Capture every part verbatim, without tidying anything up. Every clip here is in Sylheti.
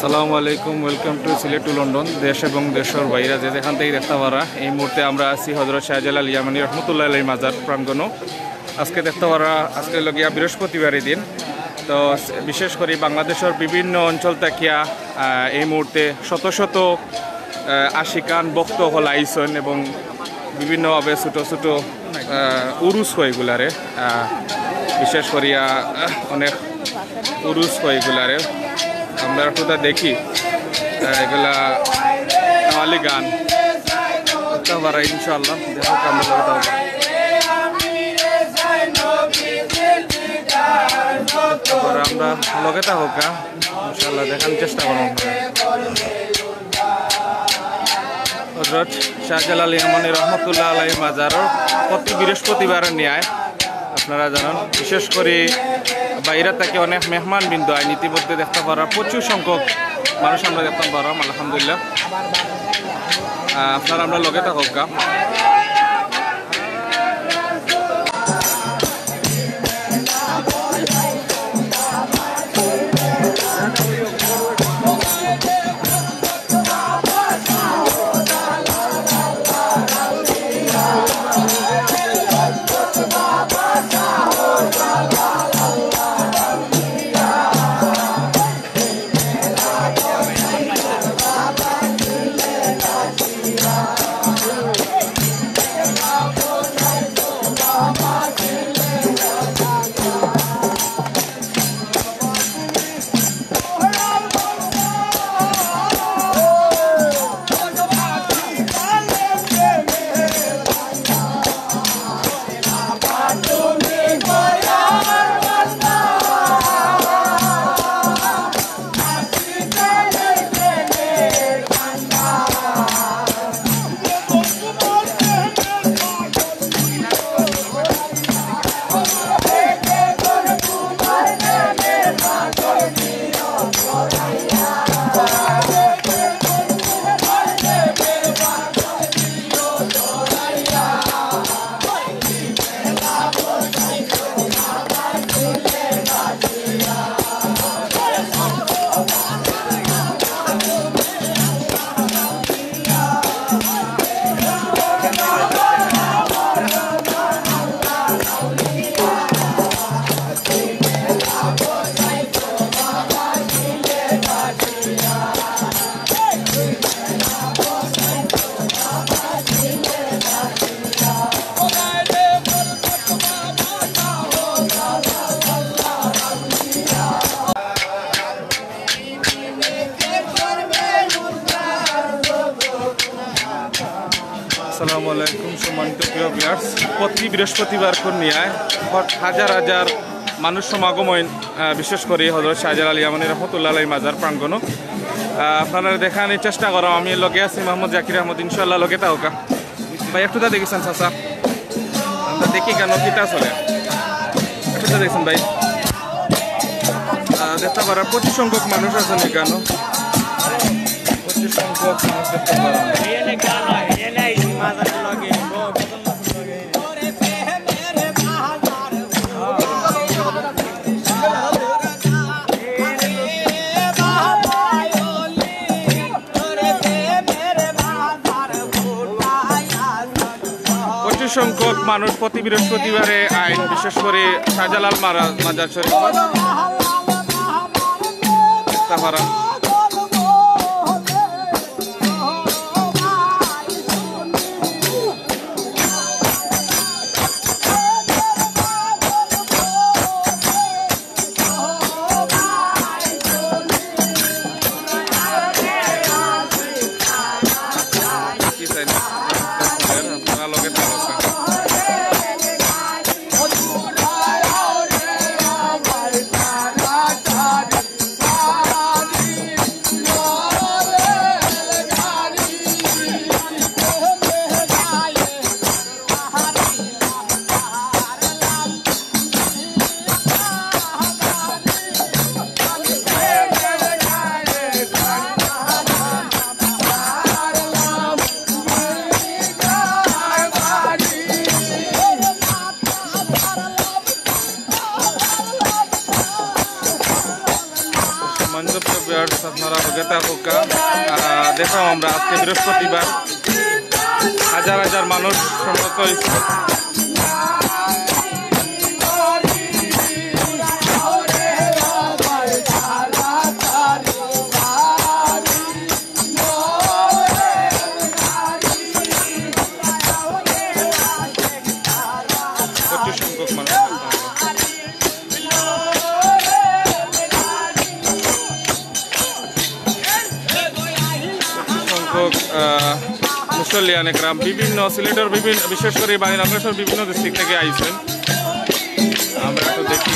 আসসালামু আলাইকুম, welcome to Sylhet to London. দেশ এবং দেশের বাইরে যে যেখান থেকে দেখতা পারা, এই মুহূর্তে আমরা আছি হজরত শাহজালাল ইয়ামানি রহমতুল্লাহ আলাইহির মাজার প্রাঙ্গণো। আজকে দেখতা পারা, আজকে লগিয়া বৃহস্পতিবারই দিন। তো বিশেষ করি বাংলাদেশের বিভিন্ন অঞ্চল থাকিয়া, আহ, এই মুহূর্তে শত শত, আহ, আশিকান ভক্ত হল আইসন এবং বিভিন্নভাবে ছোট ছোট, আহ, উরুস হয় এগুলারে, আহ, বিশেষ করিয়া, আহ, অনেক উরুস হয় এগুলারে। আমরা একটু তা দেখি, আহ, এগুলা কাওয়ালি গান। দেখতা পারা ইনশাআল্লাহ, দেখো আমরা লগে থাকবো। দেখতা পারা আমরা লগে থাকবো কা, ইনশাআল্লাহ দেখানোর চেষ্টা করবো আমরা। হজরত শাহজালাল ইয়ামানি রহমতুল্লাহ আলাইহির মাজারো প্রতি বৃহস্পতিবার ন্যায় আপনারা জানেন, বিশেষ করে বাইরে থেকে অনেক মেহমান বৃন্দ আইন। ইতিমধ্যে দেখতা পারা প্রচুর সংখ্যক মানুষ আমরা দেখতাম পারাম, আলহামদুলিল্লাহ। আহ, আপনারা আমরা লগে থাকো কা। আসসালামু আলাইকুম সম্মানিত প্রিয় ভিউয়ার্স, প্রতি বৃহস্পতিবার কোন নিয়ায় হাজার হাজার মানুষ সমাগম অইন, আহ, বিশেষ করে হজরত শাহজালাল ইয়ামানি রহমতুল্লাহ আলাইহির মাজার প্রাঙ্গণো। আহ, আপনারা দেখানির চেষ্টা করো, আমি লগে আছি মোহাম্মদ জাকির আহমদ, ইনশাআল্লাহ লগে থাকো কা। ভাই, একটু তা দেখেছেন চাচা, আমরা দেখি কেন কিতা চলে, একটু তা দেখছেন ভাই। আহ, দেখতা পারা প্রচুর সংখ্যক মানুষ আছেন এখানো, প্রচুর সংখ্যক মানুষ দেখতা পারা। প্রচুর সংখ্যক মানুষ প্রতি বৃহস্পতিবারে আইন, বিশেষ করে শাহজালাল মারা-, মাজার শরীফ। দেখতা পারা। আপনারা লগে থাকুক্কা। আহ, দেখলাম আমরা আজকে বৃহস্পতিবার, হাজার হাজার মানুষ সমবেত হয়েছে। প্রচুর সংখ্যক মানুষ। প্রচুর সংখ্যক, আহ, মুসল্লিয়ানে কেরাম বিভিন্ন সিলেটের বিভিন্ন, বিশেষ করে বাংলাদেশের বিভিন্ন ডিস্ট্রিক্ট থেকে আইছেন। আমরা একটু দেখি।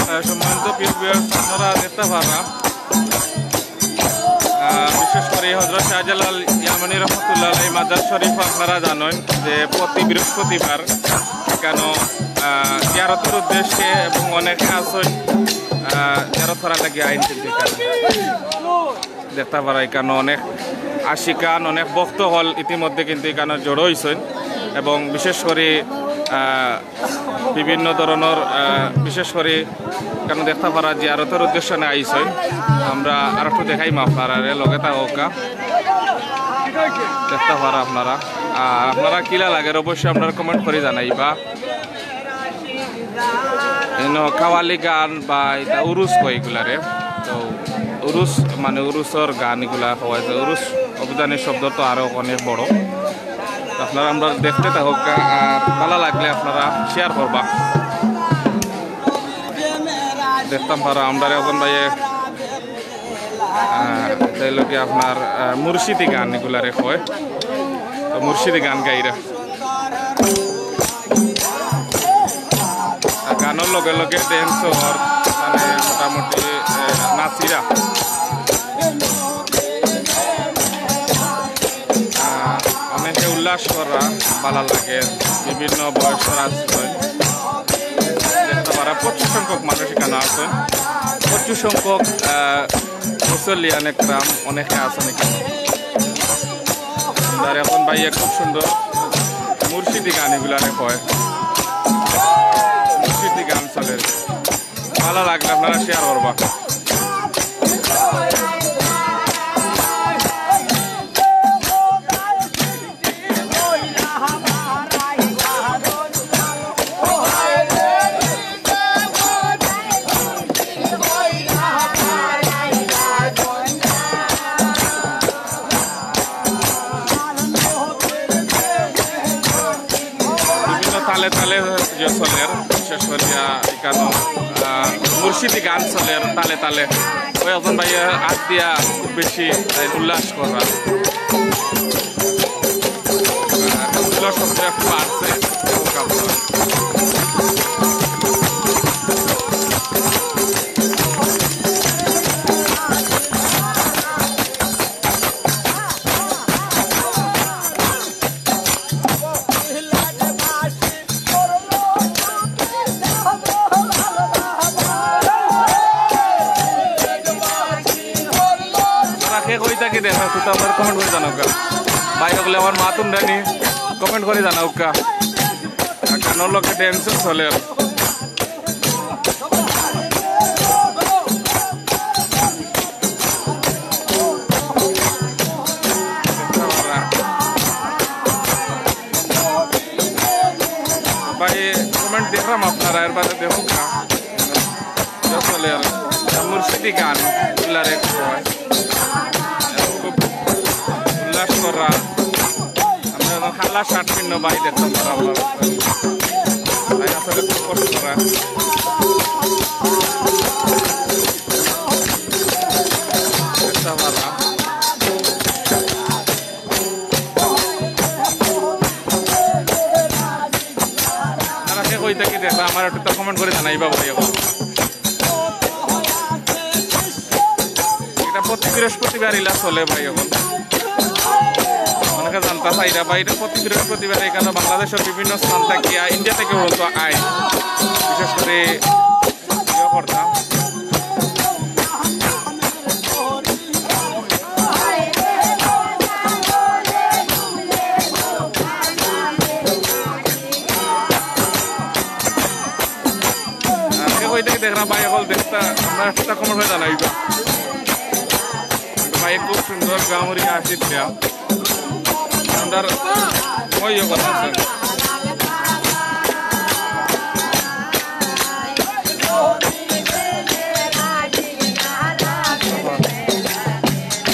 আহ, সম্মানিত প্রিয় ভিউয়ার্স, আপনারা দেখতে পাররা, আহ, বিশেষ করে হযরত শাহজালাল ইয়ামানি রহমতুল্লাহ আলাইহি মাজার শরীফ আপনারা জানেন যে প্রতি বৃহস্পতিবার এখানে, আহ, জিয়ারতের উদ্দেশ্যে এবং অনেকে আছেন, আহ, জিয়ারত করার লাগি আইন কিন্তু এখানে। দেখতে পাররা এখানে অনেক আশিকান, অনেক ভক্ত হল ইতিমধ্যে কিন্তু এখানে জড়ো হইছেন এবং বিশেষ করে, আহ, বিভিন্ন ধরনের, আহ, বিশেষ করে এখানে দেখতে পাররা জিয়ারতের উদ্দেশ্যে আইছেন। আমরা আর একটু দেখাইমু আপনারারে, লগে থাকুক্কা। দেখতে পাররা আপনারা, আর আপনারা কিলা লাগের অবশ্যই আপনারা কমেন্ট করে জানাইবা। এনো কাওয়ালি গান বা এটা উরুস কয় এগুলারে। তো উরুস মানে উরুসর গান এগুলা কওয়া যায়। উরুস অভিধানের শব্দ তো আরো অনেক বড়। আপনারা আমরা দেখতে থাকুক্কা, আর ভালো লাগলে আপনারা শেয়ার করবা। দেখতাম পাররা আমরা এখন ভাইয়ে, আহ, তাই লোকে আপনার, আহ, মুর্শিদি গান এগুলারে কয়। তো মুর্শিদি গান গাইরা। আর গানের লগে লগে ড্যান্সও হর, মানে মোটামুটি, আহ, নাচিরা। আহ, অনেকে উল্লাস করা ভালা লাগে, বিভিন্ন বয়সের আশ্রয়। দেখতে পাররা প্রচুর সংখ্যক মানুষ এখানে আছেন, প্রচুর সংখ্যক, আহ, মুসল্লিয়ানে কেরাম অনেকে আছেন এখানে। আর এখন ভাইয়ে খুব সুন্দর মুর্শিদি গান এগুলারে কয়, মুর্শিদি গান চলের। ভালো লাগলে আপনারা শেয়ার করবা। বিভিন্ন তালে তালে যে চলের, বিশেষ করিয়া এখানো, আহ, মুর্শিদি গান চলের তালে তালে। ওই একজন ভাইয়ে আত দিয়া খুব বেশি, আহ, উল্লাস করা। আহ, উল্লাস শব্দ একটু বাড়ছে। তারা কে কই থাকি দেখা, তুই তো আমার কমেন্ট করে জানাউক্কা। ভাই হকলে আমার মাতুন রানি কমেন্ট করে জানাউক্কা। আর গানের লগে ড্যান্সও চলের। আপনারা এর বাদে দেখুক্কা, আসলে মুর্শিদি গান, এগুলারে কয়। খুব উল্লাস করা। আমরা এখন কালা শার্ট পিন্দ ভাই দেখতাম পারা, ভাই আসলে খুব কষ্ট করা। চেষ্টা করা। আপনারা কে কই থাকি দেখরা, আমার একটু কমেন্ট করি জানাইবা ভাই। এখন এটা প্রতি বৃহস্পতিবার ইলা চলে ভাই। এখন অনেকে জানতা চাইরা ভাই, এটা প্রতি বৃহস্পতিবার এখানে বাংলাদেশের বিভিন্ন স্থান থাকিয়া, ইন্ডিয়া থেকে পর্যন্ত আয়, বিশেষ করে ইয়ে করতাম। আজকে কই থাকি দেখরা ভাই, অকল দেখতা, আমরা একটা কমেন্ট করি জানাইবা। ভাই খুব সুন্দর গামুরি আসিত দেয়া। আমরা ওই কথা আছে।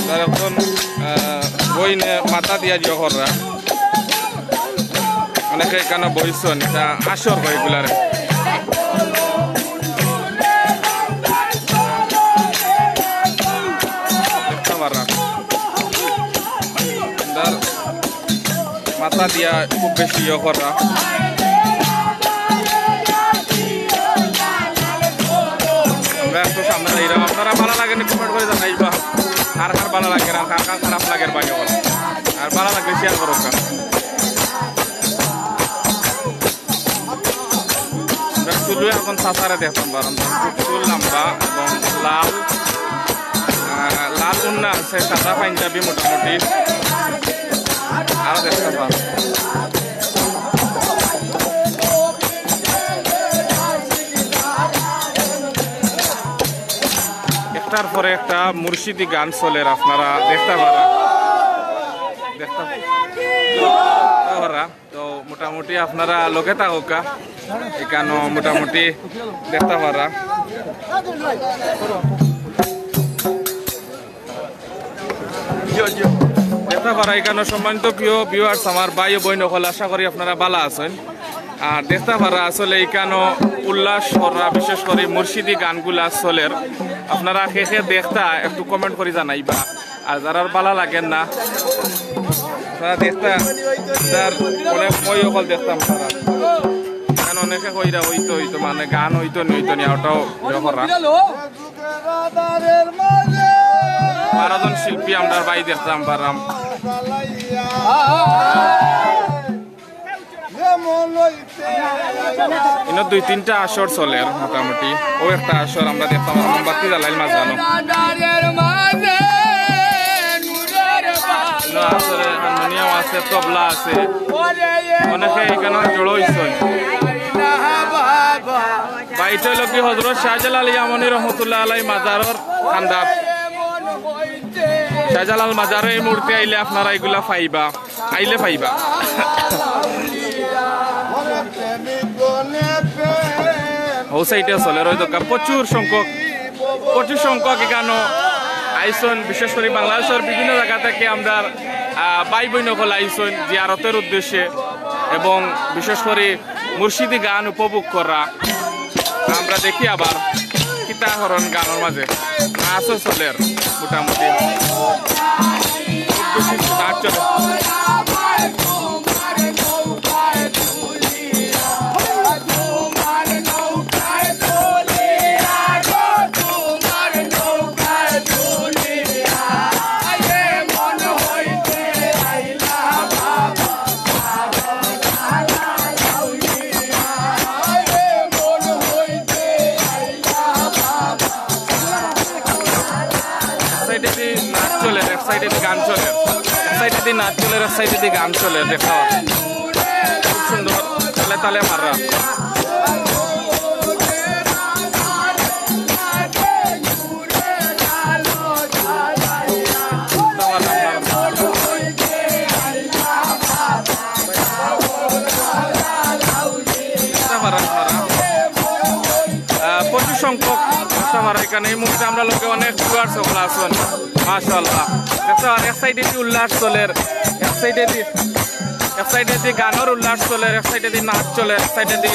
তার এখন, আহ, বইনে মাথা দিয়া জিও কররা। অনেকে এখানে বইছইন, এটা আসর হয় এগুলারে। দেখতে পাররা। তার মাথা দিয়া খুব বেশি ইয়ে করা। আমরা একটু সামনে যাইলাম। আপনারা ভালা লাগে নি কমেন্ট করি জানাইবা। আর কার ভালা লাগে না, কার কার খারাপ লাগে ভাই অকল। আর ভালা লাগলে শেয়ার করো। আমরা চুলু এখন চাচারে দেখতাম পারলাম। চুল লম্বা এবং লাল, আহ, লাল উন্না আছে, সাদা পাঞ্জাবি মোটামুটি। আরো দেখতে পারো। একটার পরে একটা মুর্শিদি গান চলের, আপনারা দেখতে পারো। দেখতে পারো। তো মোটামুটি আপনারা লগে থাকউক্কা, এখানো মোটামুটি দেখতে পাররা। দেখতে পাররা এখানো সম্মানিত প্রিয় ভিউয়ার্স, আমার ভাই ও বইন অকল, আশা করি আপনারা ভালা আছইন। আর দেখতে পাররা আসলে এখানো উল্লাস কররা, বিশেষ করি মুর্শিদি গানগুলা চলের। আপনারা কে কে দেখতা একটু কমেন্ট করি জানাইবা। আর যারার ভালা লাগের না, তারা দেখতা, তার অনেক মই অকল দেখতাম তারা। কারণ অনেকে কইরা অইতো, অইতো, মানে গান অইতো নি, অইতো নি, ওটাও ইয়ে করা। বারো জন শিল্পী আমরা ভাই দেখতাম পারলাম। ইনো দুই তিনটা আসর চলের মোটামুটি। ও একটা আসর আমরা দেখতাম, মোমবাতি জ্বালাইল মাঝখানো। ইনো আসরে হারমোনিয়াম আছে, তবলা আছে, অনেকে এখানো জড়ো অইছইন। ভাই, ইটা অইলো কি হজরত শাহজালাল ইয়ামনি রহমতুল্লাহ আলাই মাজারর কান্দাত। শাহজালাল মাজারো এই মুহূর্তে আইলে আপনারা এগুলা পাইবা। আইলে পাইবা। ও সাইডে চলের অউ দোকান, প্রচুর সংখ্যক, প্রচুর সংখ্যক এখানো আইছইন, বিশেষ করি বাংলাদেশর বিভিন্ন জাগা থাকি আমরার, আহ, ভাই বইন অকল আইছইন জিয়ারতর উদ্দেশ্যে, এবং বিশেষ করি মুর্শিদি গান উপভোগ করা। আমরা দেখি আবার কিতা করইন গানর মাঝে। নাচও চলের মোটামুটি। খুব বেশি নাচ চলে। এক সাইডেদি নাচ চলের, এক সাইডেদি গান চলের, এক সাইডেদি নাচ চলের, এক সাইডেদি গান চলের। দেখো, খুব সুন্দর তালে তালে মাররা। প্রচুর সংখ্যক কাস্টমার এখানে। এই মুহূর্তে আমরার লগে অনেক ভিউয়ার্স অকল আছইন, মাশাআল্লাহ। দেখতে পাররা, এক সাইডেদি উল্লাস চলের, এক সাইডেদি, এক সাইডেদি গানর উল্লাস চলের, এক সাইডেদি নাচ চলের, এক সাইডেদি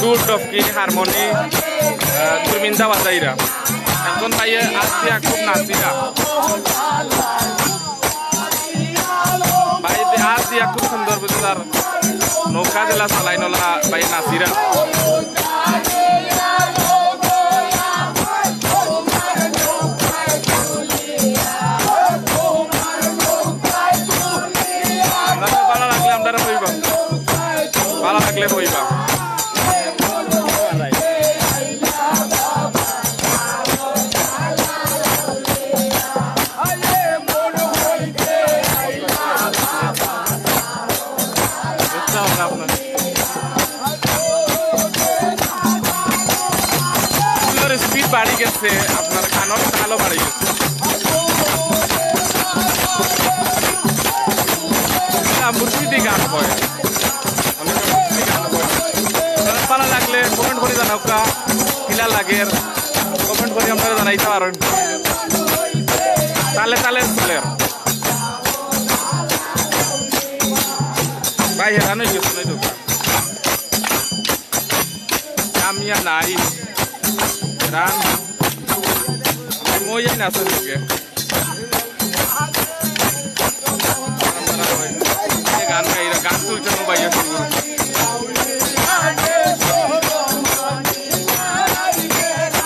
ঢুল, ডফকি, হারমোনি, আহ, দুরমিন্দা বাজাইরা। একজন ভাইয়ে আত দিয়া খুব নাচিরা। ভাই, আত দিয়া খুব সুন্দর বুঝলার নৌকা যেলা চালাইন অলা ভাই নাচিরা। আমরার ভালা লাগলে আমরারে কইবা, ভালা লাগলে কইবা। বুঝতে হবে আপনার। ফুলর স্পিড বাড়ি গেছে, আপনার গানর তালও বাড়ি গেছে। এটা মুর্শিদি গান হয়, অনেকে মুর্শিদি গান হয়। আপনারার ভালা লাগলে কমেন্ট করি জানাউক্কা, কিলা লাগের কমেন্ট করি আপনারা জানাইতা পারইন। তালে তালে চলের। ভাই, হেরান অই গেছে, নাই তো। কামিয়া নাই। হেরান। মই যাই না আসলে লোকে। গান গাইরা, গান তুলছে মোবাইলে শুরু।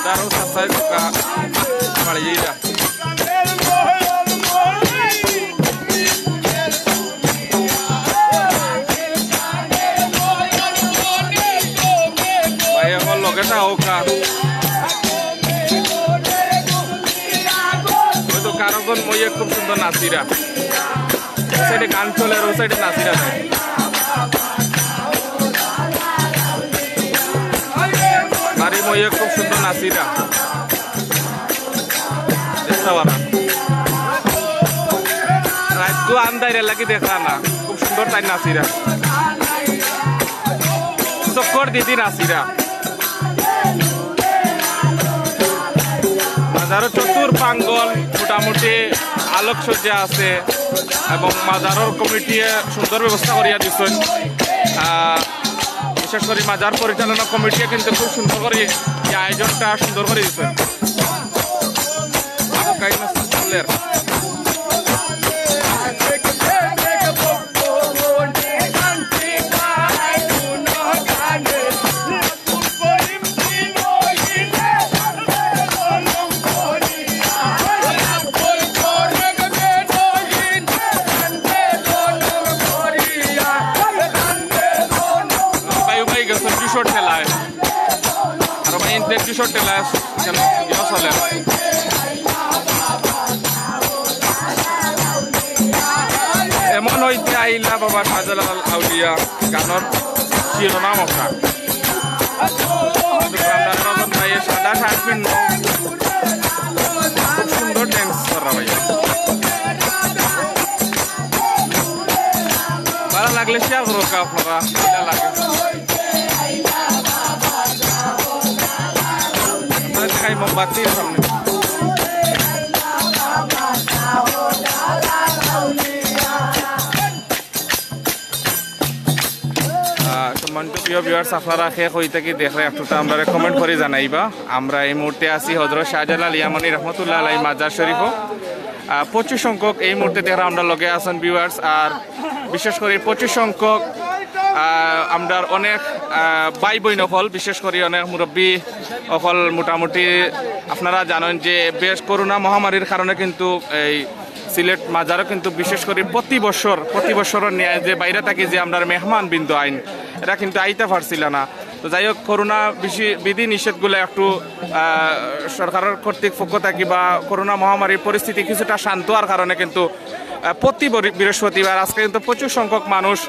দাঁড়াও, সাবস্ক্রাইব করবা। বাড়ি যাইরা। ভাই, আমার লগে থাকউক্কা। ওই তো কারোজন মইয়ে খুব সুন্দর নাচিরা। ওই সাইডে গান চলের, ওই সাইডে নাচিরা যায়। বাড়ি মইয়ে খুব সুন্দর নাচিরা। দেখতে পারা। রাইত তো আন্দাইরে লাগি দেখা না। খুব সুন্দর তাই নাচিরা। চক্কর দিদি নাচিরা। মাজারর চতুর প্রাঙ্গণ মোটামুটি আলোকসজ্জা আছে এবং মাজারর কমিটিয়ে সুন্দর ব্যবস্থা করিয়া দিছইন। আহ, বিশেষ করি মাজার পরিচালনা কমিটিয়ে কিন্তু খুব সুন্দর করি এই আয়োজনটা সুন্দর করি দিছইন। ভাই, উবাই গেছে, টি-শার্ট ঠেলায়। আর ভাই, ইনটেক টি-শার্ট ঠেলায়, কেন? ইয়ে চলে। এমন হইতে আইলা বাবা শাহজালাল আউলিয়া গানর শিরোনাম ওটা। দোকানদার বাবা ভাই সাদা শার্ট পিন্ন। খুব সুন্দর ড্যান্স করা ভাই। ভালা লাগলে শেয়ার করউক্কা আপনারা, ভালা লাগে। আমরা দেখাই মোমবাতির সামনে। আহ, সম্মানিত প্রিয় ভিউয়ার্স, আপনারা কে কই থাকি দেখরা একটুটা আমরারে কমেন্ট করি জানাইবা। আমরা এই মুহূর্তে আছি হযরত শাহজালাল ইয়ামানি রহমতুল্লাহ আলাইহি মাজার শরীফো। আহ, প্রচুর সংখ্যক এই মুহূর্তে দেখরা আমরার লগে আছইন ভিউয়ার্স, আর বিশেষ করি প্রচুর সংখ্যক, আহ, আমরার অনেক, আহ, ভাই বইন অকল, বিশেষ করি অনেক মুরব্বী অকল। মোটামুটি আপনারা জানইন যে বেশ করোনা মহামারীর কারণে কিন্তু এই সিলেট মাজারো কিন্তু বিশেষ করি প্রতি বছর, প্রতি বছরর ন্যায় যে বাইরে থাকি যে আমরার মেহমান বৃন্দ আইন, এরা কিন্তু আইতা পারছিলা না। তো যাই হোক, করোনা বিশি-, বিধি নিষেধগুলা একটু, আহ, সরকারর কর্তৃক পক্ষ থাকি বা করোনা মহামারীর পরিস্থিতি কিছুটা শান্ত অওয়ার কারণে কিন্তু, আহ, প্রতি বরি-, বৃহস্পতিবার আজকে কিন্তু প্রচুর সংখ্যক মানুষ,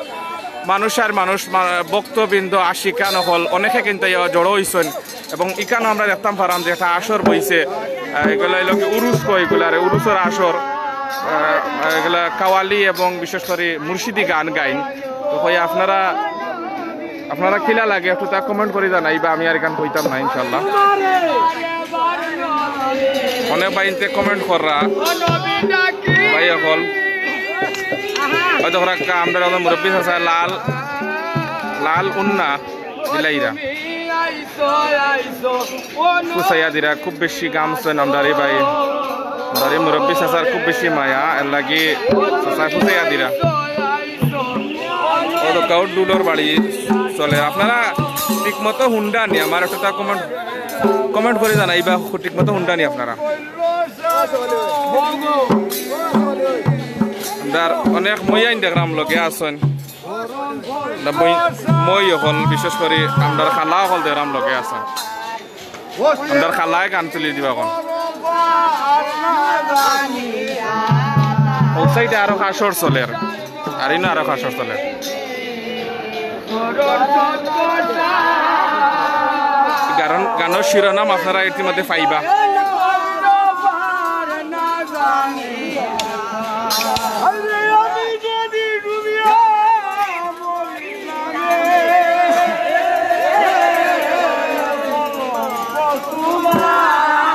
মানুষ আর মানুষ, মা-, ভক্তবৃন্দ, আশিকান অকল অনেকে কিন্তু ইয়া জড়ো অইছইন। এবং ইকানো আমরা দেখতাম পারাম যে একটা আসর বইছে, আহ, এগুলা অইলো কি উরুস কয় এগুলারে, উরুসর আসর, আহ, এগুলা কাওয়ালি এবং বিশেষ করি মুর্শিদি গান গাইন। তো কই আপনারা আপনারা কিলা লাগে একটু তা কমেন্ট করি জানাইবা, আমি আর এখান কইতাম না ইনশাআল্লাহ। অনেক ভাইন্তে কমেন্ট কররা, ভাই অকল। হয়তো ওরা কা-, আমরা ওদের মুরব্বী চাচা লাল, লাল উন্না দিলাইরা। ফুসাইয়া দিরা খুব বেশি গাম ছইন আমরারে ভাই। আমরারে মুরব্বী চাচার খুব বেশি মায়া, এর লাগি চাচা ফুসাইয়া দিরা। ও তো কাউট ডুলোর বাড়ি চলে। আপনারা ঠিক মতো হুনরা নি, আমার একটা কমেন্ট, কমেন্ট করি জানাইবা, ঠিক মতো হুনরা নি আপনারা। আমরার অনেক মইয়াইন দেখরাম লগে আছইন। না, মই, মই অকল, বিশেষ করি আমরার খালা অকল দেখরাম লগে আছইন। আমরার খালায় গান তুলি দিবা অখন। ও সাইডে আরো কাসর চলের, আর ইনো আরো কাসর চলের। কারণ গানর শিরোনাম আপনারা ইতিমধ্যে পাইবা।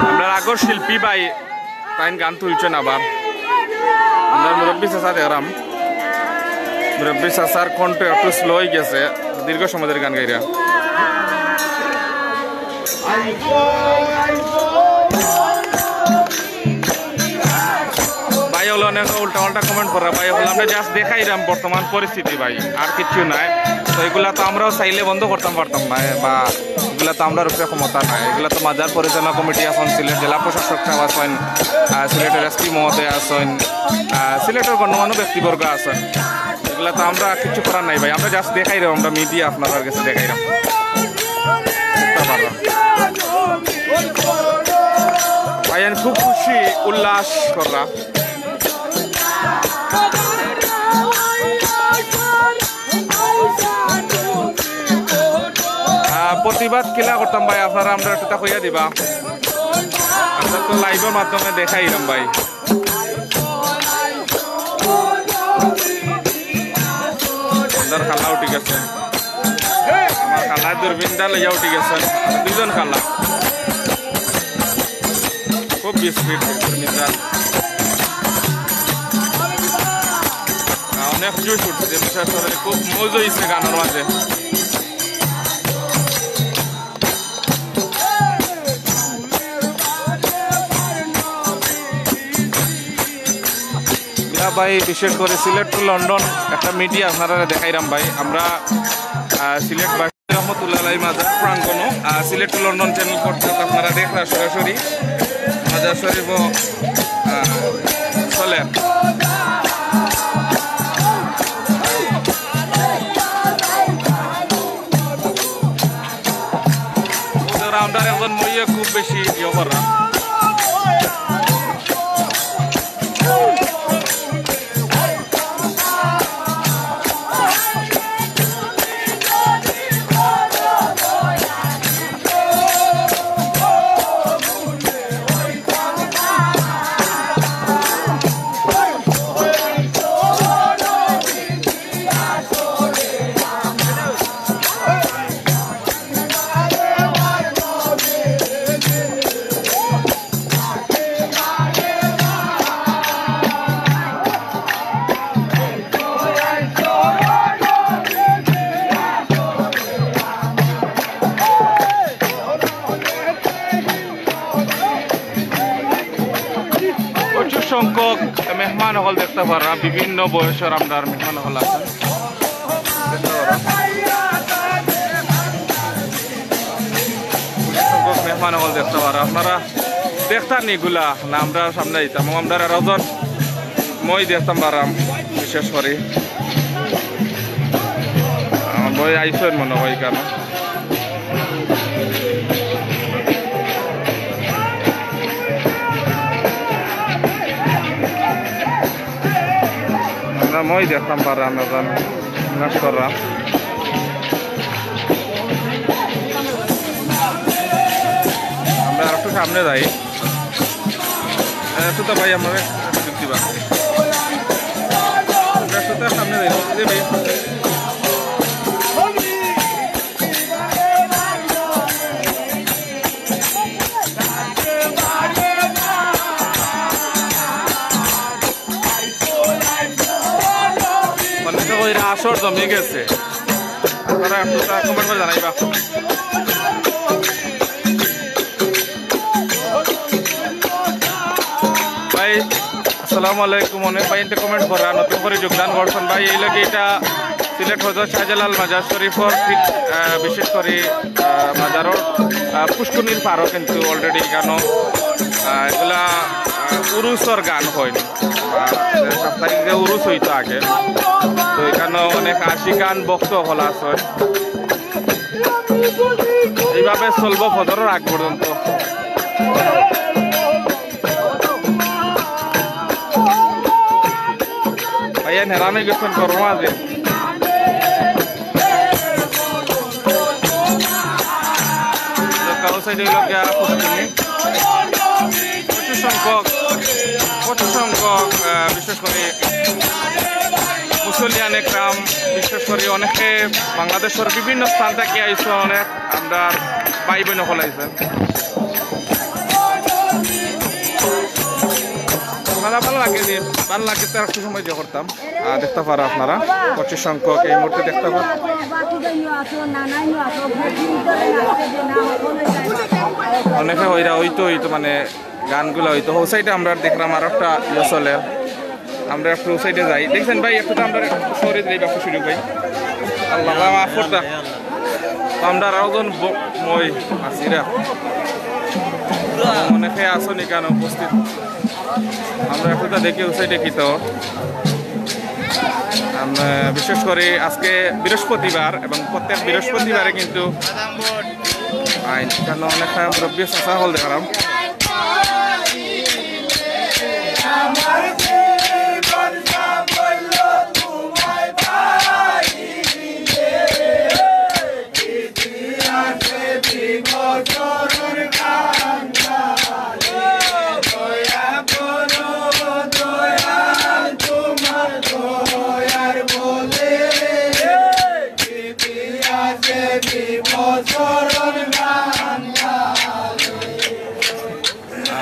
আমরার আগর শিল্পী ভাই তাইন গান তুলছইন আবার। আমরার মুরব্বী চাচা দেখরাম, মুরব্বী চাচার কণ্ঠ একটু স্লো অই গেছে, দীর্ঘ সময় ধরি গান গাইরা। ভাই অকলে অনেক উল্টা পাল্টা কমেন্ট কররা, ভাই অকল আমরা just দেখাইরাম বর্তমান পরিস্থিতি ভাই, আর কিচ্ছু নাই। তো এগুলা তো আমরাও চাইলে বন্ধ করতাম পারতাম না, বা এগুলা তো আমরার উপরে ক্ষমতা নাই। এগুলা তো মাজার পরিচালনা কমিটি আছইন, সিলেট জেলা প্রশাসক সাহেব আছইন, আহ, সিলেটর এসপি মহোদয় আছইন, আহ, সিলেটর গণ্যমান্য ব্যক্তিবর্গ আছইন। এগুলা তো আমরা কিচ্ছু করার নাই ভাই, আমরা just দেখাইরাম, আমরা মিডিয়া আপনারার গেছে দেখাইরাম। বুঝতে পারলাম। ভাইয়ান খুব খুশি, উল্লাস কররা। আহ, প্রতিবাদ কিলা করতাম ভাই, আপনারা আমরারে একটু তা কইয়া দিবা। আমরা তো লাইভর মাধ্যমে দেখাইরাম ভাই। আমরার খালা উঠি গেছইন, আমার খালা দূরবীনটা লইয়া উঠি গেছইন, দুইজন খালা। খুব বিস্মিত দূরবীনটা। আহ, অনেক জোশ উঠছে, বিশেষ করি খুব মজা অইছে গানর মাঝে। ইয়া ভাই, বিশেষ করি সিলেট to লন্ডন একটা মিডিয়া আপনারারে দেখাইরাম ভাই। আমরা, আহ, সিলেট বা-, রহমতুল্লাহ আলাই মাজার প্রাঙ্গণ, আহ, সিলেট to লন্ডন চ্যানেল পর্যন্ত আপনারা দেখরা সরাসরি মাজার শরীফ, আহ, চলে। তো আমরার একজন মইয়ে খুব বেশি ইয়ে করা। প্রচুর সংখ্যক মেহমান অকল দেখতা পাররা, বিভিন্ন বয়সর আমরার মেহমান অকল আছইন। দেখতা পাররা। প্রচুর সংখ্যক মেহমান অকল দেখতা পাররা। আপনারা দেখতা নি ইগুলা, না আমরা সামনে যাইতাম? আমরা আরো জন মই দেখতাম পাররাম, বিশেষ করি। আমার মই আইছইন মনে হয় কেন। আমরা মই দেখতাম পাররাম, আমরা নাচ কররাম। আমরা একটু সামনে যাই। একটু তো ভাই, আমরা একটু দিবা। আমরা একটু তো সামনে যাই, জি ভাই। সর জমি গেছে। আপনারা একটু তা কমেন্ট করে জানাইবা। ভাই, আসসালামু আলাইকুম। অনেক ভাই এনতে কমেন্ট করা, নতুন করে যোগদান করছইন ভাই। এই লগে ইটা সিলেট হজরত শাহজালাল মাজার শরীফর ঠিক, আহ, বিশেষ করে, আহ, মাজারর, আহ, পুষ্কুনির পারও কিন্তু already ইকানো, আহ, এগুলা, আহ, উরুসর গান হয়। আহ, সাপ্তাহিক যে উরুস হইতো আগে, তো ইকানো অনেক আশিকান ভক্ত অকল আছে। এইভাবে চলবো ফজরর আগ পর্যন্ত। ভাইয়া হেরান হয়ে গেছেন গরম আছে। কালো সাইডে হইল গিয়া পুষ্কুনি। প্রচুর সংখ্যক, প্রচুর সংখ্যক, আহ, বিশেষ করে মুসল্লিয়ান একরাম, বিশেষ করে অনেকে বাংলাদেশের বিভিন্ন স্থান থেকে আইসে, অনেক আমরা ভাই বোন হকল আইসে। আপনারা ভালো লাগে নি? ভালো লাগে তো একটু সময় দিয়ে করতাম। আহ, দেখতে পারো আপনারা, প্রচুর সংখ্যক এই মুহূর্তে দেখতে পারো। অনেকে ওইরা ওই তো, ওই তো মানে গানগুলা হইতো। ও সাইডে আমরা দেখলাম আর একটা ইয়ে চলে। আমরা একটু সাইডে যাই। দেখছেন ভাই, একটু তো আমরা সরে যাই বা সুযোগ ভাই। আল্লাহ, আল্লাহ মাফ করতা। তো আমরা আরো জন ব-, মই আসিরা। অনেকে আসো নি কেন উপস্থিত? আমরা একটু তো দেখি ও সাইডে কি তো। আমরা বিশেষ করে আজকে বৃহস্পতিবার এবং প্রত্যেক বৃহস্পতিবারে কিন্তু আইন কারণ অনেকটা মুরব্বী চাচা হল দেখলাম।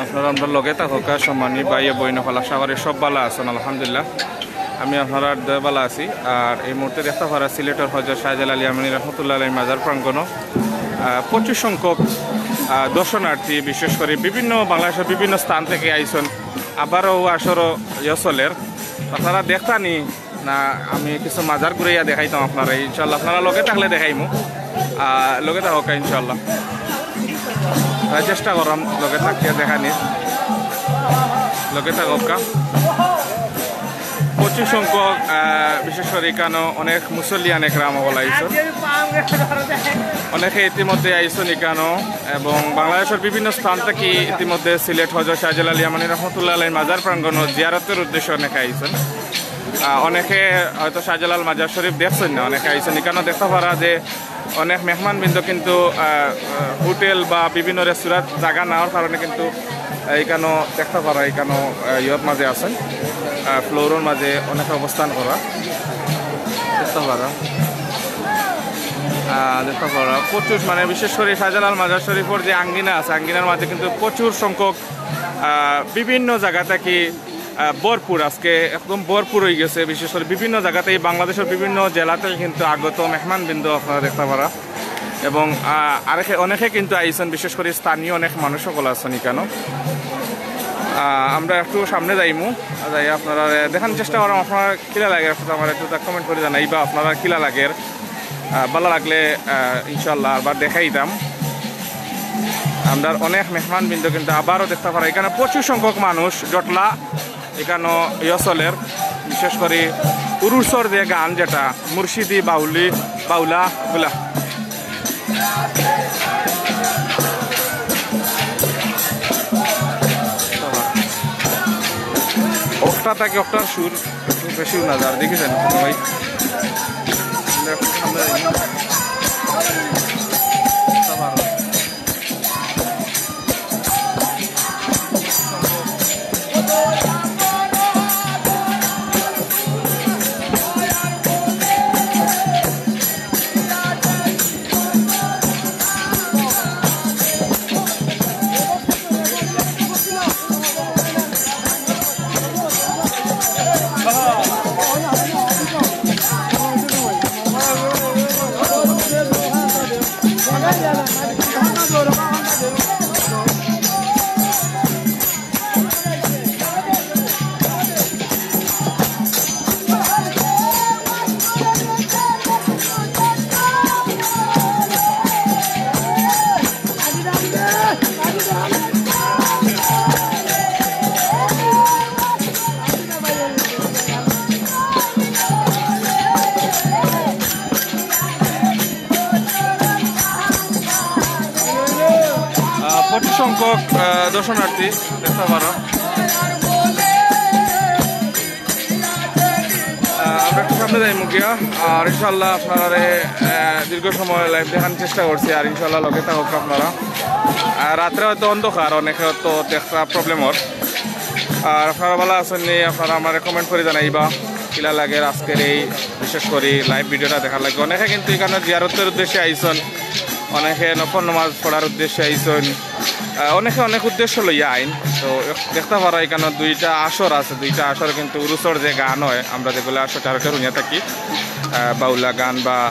আপনারা আমরার লগে থাকুক্কা, সম্মানী ভাই ও বইন অকল, আশা করি সব ভালা আছইন, আলহামদুলিল্লাহ। আমি আপনারার দোয়ায় ভালা আছি। আর এই মুহূর্তে দেখতা পাররা সিলেটর হজরত শাহজালাল ইয়ামানী রহমতুল্লাহ আলাইহির মাজার প্রাঙ্গণো, আহ, প্রচুর সংখ্যক, আহ, দর্শনার্থী, বিশেষ করি বিভিন্ন বাংলাদেশের বিভিন্ন স্থান থেকে আইছইন, আবারও আসরও ইয়ে চলের। আপনারা দেখতা নি না, আমি কিছু মাজার ঘুরাইয়া দেখাইতাম আপনারারে, ইনশাআল্লাহ আপনারা লগে থাকলে দেখাইমু। আহ, লগে থাকুক্কা ইনশাআল্লাহ। আহ, চেষ্টা কররাম লগে থাকিয়া দেখানির। লগে থাকুক্কা। প্রচুর সংখ্যক, আহ, বিশেষ করি ইকানো অনেক মুসল্লিয়ান একরাম অকল আইছইন। অনেকে ইতিমধ্যে আইছইন ইকানো এবং বাংলাদেশের বিভিন্ন স্থান থেকে ইতিমধ্যে সিলেট হজরত শাহজালাল ইয়ামানী রহমতুল্লাহ আলাইহির মাজার প্রাঙ্গণো জিয়ারতের উদ্দেশ্যে অনেকে আইছইন। আহ, অনেকে হয়তো শাহজালাল মাজার শরীফ দেখছইন না, অনেকে আইছইন। ইকানো দেখতা পাররা যে অনেক মেহমানবৃন্দ কিন্তু, আহ, আহ, হোটেল বা বিভিন্ন রেস্তোরাঁত জাগা না অওয়ার কারণে কিন্তু, আহ, ইকানো দেখতা পাররা, ইকানো, আহ, ইয়র মাঝে আছইন, আহ, ফ্লোরর মাঝে অনেকে অবস্থান কররা। দেখতা পাররা, আহ, দেখতা পাররা প্রচুর, মানে, বিশেষ করে শাহজালাল মাজার শরীফর যে আঙ্গিনা আছে, আঙ্গিনার মাঝে কিন্তু প্রচুর সংখ্যক, আহ, বিভিন্ন জাগা থাকি আহ, ভরপুর, আজকে একদম ভরপুর হয়ে গেছে। বিশেষ করে বিভিন্ন জাগাতেই, বাংলাদেশের বিভিন্ন জেলাতেই কিন্তু আগত মেহমানবৃন্দ আপনারা দেখতা পাররা। এবং, আহ, আরেকে, অনেকে কিন্তু আইছইন, বিশেষ করে স্থানীয় অনেক মানুষ অকল আছইন ইকানো। আহ, আমরা একটু সামনে যাইমু, যাই আপনারারে দেখানির চেষ্টা কররাম। আপনারার কিলা লাগের, একটু আমার একটু কমেন্ট করে জানাইবা আপনারার কিলা লাগের। আহ, ভালা লাগলে, আহ, ইনশাআল্লাহ আরবার দেখাইতাম। আমরার অনেক মেহমানবৃন্দ কিন্তু আবারও দেখতা পাররা, ইকানো প্রচুর সংখ্যক মানুষ জটলা ইকানো ইয়ে চলের, বিশেষ করি উরুসর যে গান যেটা মুর্শিদি বাউলি, বাউলা, বুলা। অক্টা থাকি অক্টার সুর, একটু বেশি না যার, দেখেছেন ভাই? আমরা একটু সামনে যাই। সংখ্যক আহ, দর্শনার্থী দেখতে পারো। আহ, আমরা একটু সামনে যাইমু গিয়া। আর ইনশাআল্লাহ আপনারারে আহ, দীর্ঘ সময় লাইভ দেখানোর চেষ্টা করছি। আর ইনশাআল্লাহ লগে থাকুক আপনারা। আর রাত্রে হয়তো অন্ধকার, অনেকে হয়তো দেখতে প্রবলেম অর। আর আপনারা ভালা আছইন নি? আপনারা আমারে কমেন্ট করি জানাইবা কিলা লাগে আজকের এই, বিশেষ করি লাইভ ভিডিওটা দেখার লাগি। অনেকে কিন্তু ইকানো জিয়ারতর উদ্দেশ্যে আইছইন, অনেকে নফল নামাজ পড়ার উদ্দেশ্যে আইছইন, আহ, অনেকে অনেক উদ্দেশ্য লইয়া আইন। তো দেখতে পারো ইকানো দুইটা আসর আছে, দুইটা আসর কিন্তু উরুসর যে গান অয়, আমরা যেগুলা সচরাচর হুনিয়া থাকি, আহ, বাউলা গান বা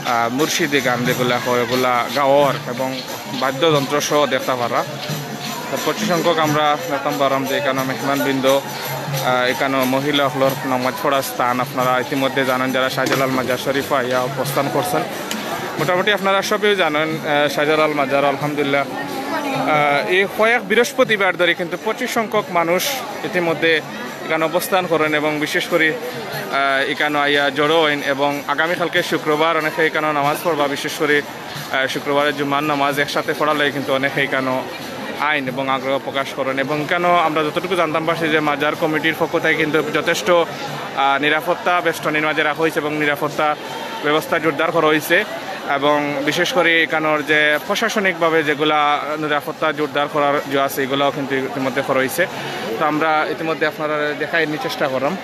আহ, মুর্শিদি গান যেগুলা অয়, ওগুলা গাওয়ার এবং বাদ্যযন্ত্র সহ দেখতে পারা। তো প্রচুর সংখ্যক আমরা দেখতাম পারলাম যে ইকানো মেহমানবৃন্দ, আহ, ইকানো মহিলা অকলর নামাজ পড়ার স্থান আপনারা ইতিমধ্যে জানেন, যারা শাহজালাল মাজার শরীফ আইয়া অবস্থান করছইন। মোটামুটি আপনারা সবেই জানেন, আহ, শাহজালাল মাজার আলহামদুলিল্লাহ, আহ, এই কয়েক বৃহস্পতিবার ধরি কিন্তু প্রচুর সংখ্যক মানুষ ইতিমধ্যে ইকানো অবস্থান করইন এবং বিশেষ করি, আহ, ইকানো আইয়া জড়ো অইন এবং আগামীকালকে শুক্রবার অনেকে ইকানো নামাজ পড়বা, বিশেষ করি আহ, শুক্রবারে জুমার নামাজ একসাথে পড়ার লাগি কিন্তু অনেকে ইকানো আইন এবং আগ্রহ প্রকাশ করইন। এবং ইকানো আমরা যতটুকু জানতাম পারছি যে মাজার কমিটির পক্ষ থাকি কিন্তু যথেষ্ট, আহ, নিরাপত্তা বেষ্টনীর মাঝে রাখা অইছে এবং নিরাপত্তা ব্যবস্থা জোরদার করা অইছে। এবং বিশেষ করি ইকানোর যে প্রশাসনিকভাবে যেগুলা নিরাপত্তা জোরদার করার যে আছে, এগুলাও কিন্তু ইতিমধ্যে করা অইছে। তো আমরা ইতিমধ্যে আপনারারে দেখাইনি চেষ্টা করলাম।